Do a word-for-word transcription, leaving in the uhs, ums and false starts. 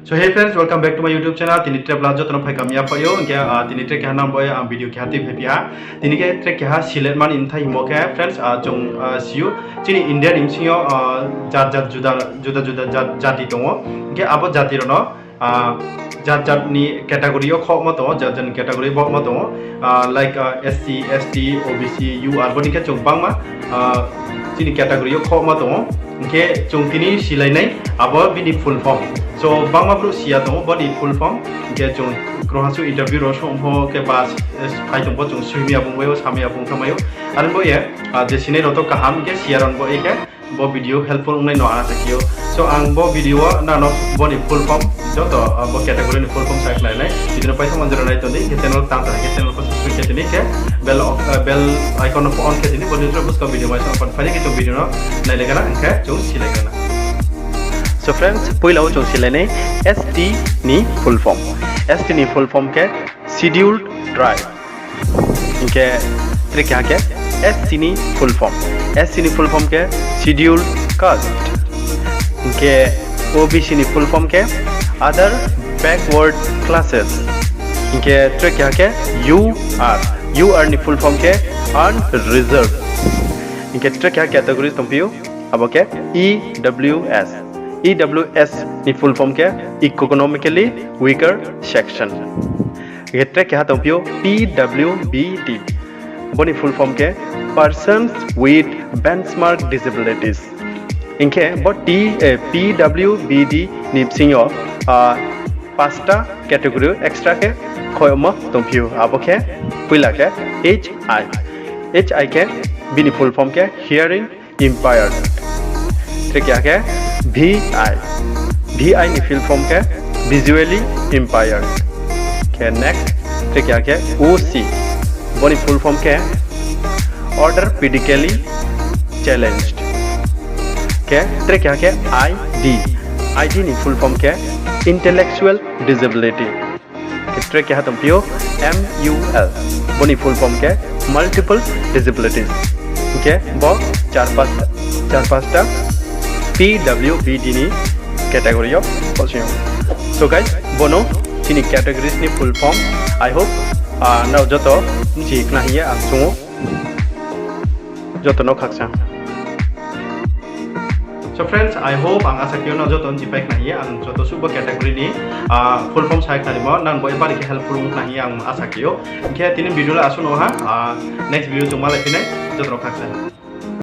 So hey friends, welcome back to my YouTube channel. Tini tre bla joto no phaikam ya phaih ou, hing khe, ah, tini tre keha nang bo ang video keha tui phaiphi ha. Tini khe tre keha siletma ni bthai hingmo khe, friends, ah, chung, ah, si ou, chini India ni bsing yo, ah, jat jat juda, juda juda jat, jati tong ou. Hing khe abo jati rao no, ah, jat jat ni category yo khohmo tong ou, jat jat ni category bohmo tong ou, ah, like, ah, S C, S T, O B C, U R, bo ni khe chung bangma, ah, chini category yo khohma tong ou. Hing khe chung tini silai nai abo bini full form. So, bangma brouh si ya tong ou bo ni full form. Hing khe chung krungha su interview rao song pho khe ba, eh, phai tong pho chung suimi ya bung bai ou, sami ya bung thamai ou. Are bo ye, ah, je sinai rao to kaham, hing khe si ya rao bo ye khe bo video helpful ongnai no asa khe ou. So, ang bo video wo nang no bo ni full form, joto, ah, bo category ni full form sa khnari nai. Video no paithak manjora nai tong di, hing khe channel tang tang khe channel pho subscribe khe tini khe bell, ah, bell icon no pho on khe tini, bo ni buskang video mai sa phan phai ni khe chung video no nailai gana, hing khe chung silai gana. So friends, poila wo chung silai nai S T ni full form. S T ni full form khe Scheduled Tribe. Hing khe tre keha khe S C ni full form. S C ni full form khe Scheduled Caste. Hing khe O B C ni full form khe Other Backward Classes. Hing khe tre keha khe U R. U R ni full form khe Unreserved. Hing khe tre keha category tongphi ou, abo khe E W S. E W S ni full form khe Economically Weaker Section. Hing khe tre keha tongphi ou P W B D. Bo ni full form khe Persons with Benchmark Disabilities. Hing khe bo T, eh, P W B D ni bsing yo, ah, pasta category extra khe khoimo tongphi ou. Abo khe poila khe H I. H I khe bini full form khe Hearing Impaired. Tre keha khe V I. V I ni full form khe Visually Impaired. Khe next, tre keha khe O C. Bo ni full form khe Orthopedically Challenged. Khe tre keha khe I D. I D ni full form khe Intellectual Disability. Khe tre keha tongphi ou M U L. Bo ni full form khe Multiple Disabilities. Hing khe bo char pasta, char pasta P W B D ni category yo phohsing ou. So guys, bo no chini categories ni full form. I hope, ah, nrao joto bchi khna hing ye ang chung ou. Joto no khakchang. So friends, I hope, ang asa khe ou nrao joto bchi pai khna hing ye, ang joto suh bo category ni, ah, full form sa khnarimo nang bo bari khe helpful ong khna hing ye ang asa khe ou. Hing khe tini video le asuh no ha, ah, next video chung malai phi nai, joto no khakchang.